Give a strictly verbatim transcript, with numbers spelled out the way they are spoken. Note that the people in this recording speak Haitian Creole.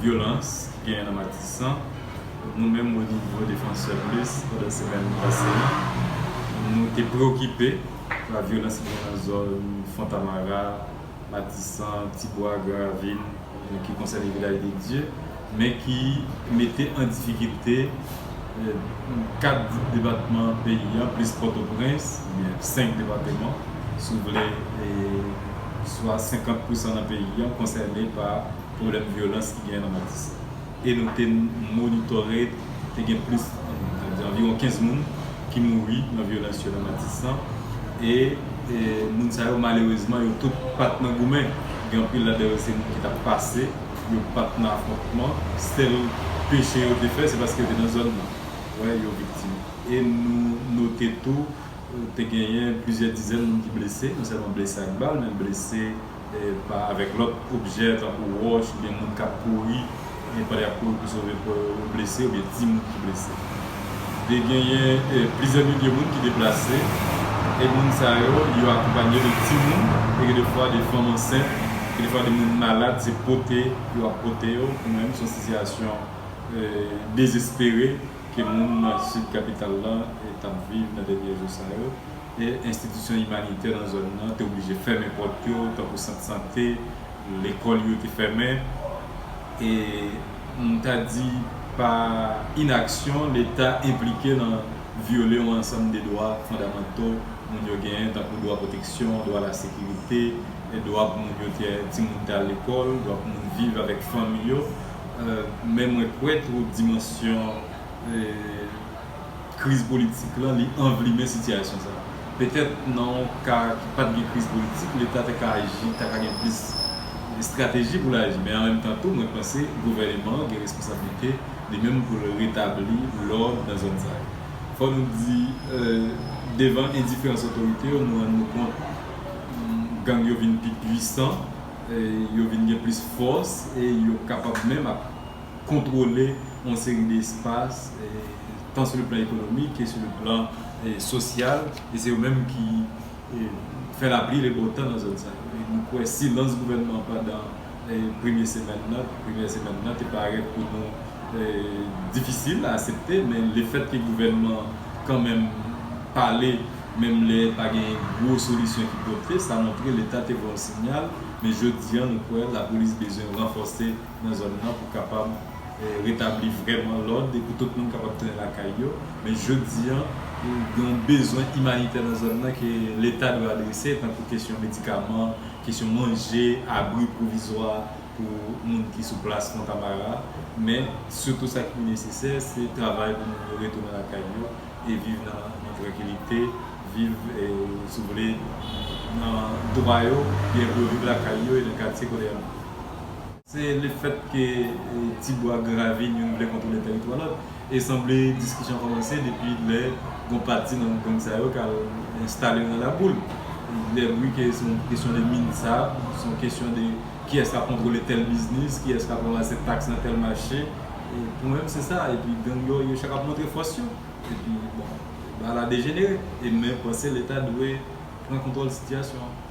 vyolans ki genyen nan Matisan. Nou menm, o nivo Défenseurs Plus, pandan semèn pase a, nou te preokipe pa vyolans ki genyen nan zòn Fontamara, Matisan, Tibwa, Gran Ravin, ki konsène Vilaj de Dye, men ki mete an difikilte, eh, kat depatman peyi a, plis Pòtoprens, oubyen senk depatman, si w vle, e swa senkant pousan nan peyi a konsène pa pwoblèm vyolans ki genyen nan Matisan. E nou te monitore, te gen plis, anviwon kenz moun ki mouri nan vyolans yo nan Matisan. E, e moun sa yo, malerezman, yo tout pa t nan goumen. Gen anpil ladan yo, se moun ki t ap pase, yo pa t nan afwontman. Sèl peche yo te fè, se paske yo te nan zòn nan. Wè, yo viktim. E nou note tou, te genyen plizyè dizèn moun ki blese, non sèlman blese ak bal, men blese, eh, pa, avèk lòt objè, tankou wòch, oubyen moun k ap kouri, eh, pandan y ap kouri pou sove kò yo, yo blese, oubyen timoun ki blese. Te genyen, eh, plizyè milye moun ki deplase, e moun sa yo, yo akonpanye de timoun, e gen defwa de fanm ansent, gen defwa de moun malad, se pote yo ap pote yo. Pou mwen menm, se yon sitiyasyon, eh, dezespere ke moun nan sid kapital la, eh, t ap viv nan dènye jou sa yo. E enstitisyon imanitè nan zòn nan te oblije fèmen pòt yo, tankou sant sante, lekòl yo te fèmen. E m ta di, pa inaksyon, Leta enplike nan vyole yon ansanm de dwa fondamanto moun yo genyen, tankou dwa pwoteksyon, dwa lasekirite, e dwa pou moun yo te, timoun te al lekòl, dwa pou moun viv avèk fanmi yo. Eh, men mwen kwè tou dimansyon, eh, kriz politik lan, li anvlimen sitiyasyon sa. Petèt nan yon ka ki pa t gen kriz politik, Leta te ka aji, ta ka gen plis estrateji pou l aji. Men an menm tan tou, mwen panse gouvèneman an gen responsablite li menm pou l retabli lòd nan zòn sa yo. Fò nou di, eh, devan endiferans otorite yo, nou rann nou kont, mm, gang yo vin pi pwisan, eh, yo vin gen plis fòs e yo kapab menm ap kontwole yon seri de espas, eh, tan sou le plan ekonomik ke sou le plan, eh, sosyal, e se yo menm ki, eh, fè lapli e le bon tan nan zòn sa yo. E nou kwè silans gouvènman an pandan, eh, premye semèn nan, premyè semèn nan te parèt pou nou, eh, difisil a aksepte, men lefètke gouvènman an kanmenm pale, menm lè pa gen gwo solisyon ki pote, sa montre Leta te voye yon siyal, men jodi a nou kwè lapolis bezwen ranfòse nan zòn nan pou kapab, eh, retabli vrèman lòd e pou tout moun kapab tounen lakay yo. Men jodi a, gen yon bezwen imanitè nan zòn nan ke Leta dwe adrese, tankou kesyon medikaman, kesyon manje, abri pwovizwa pou moun ki sou plas Fontamara. Men sitou sa ki pi nesesè, se travay pou moun yo retounen lakay yo e viv nan, nan trankilite, viv, eh, si w vle, nan dwa yo, byen pou yo viv lakay yo e nan katye kote y ap viv. Se lefètke, eh, Tibwa, Gran Ravin, youn vle kontwole tèritwa lòt. E sanble diskisyon kòmanse depi lè gon pati nan gang sa yo k al enstale yo nan Laboul. Lè bri ke se yon kesyon de min sab, se yon kesyon de kiyès k ap kontwole tèl biznis, kiyès k ap ranmase taks nan tèl mache. E pou mwen menm, se sa. Epi gang yo, yo chak ap montre fòs yo. Epi, bon, bagay la dejenere. E men panse Leta dwe pran kontwòl sitiyasyon an.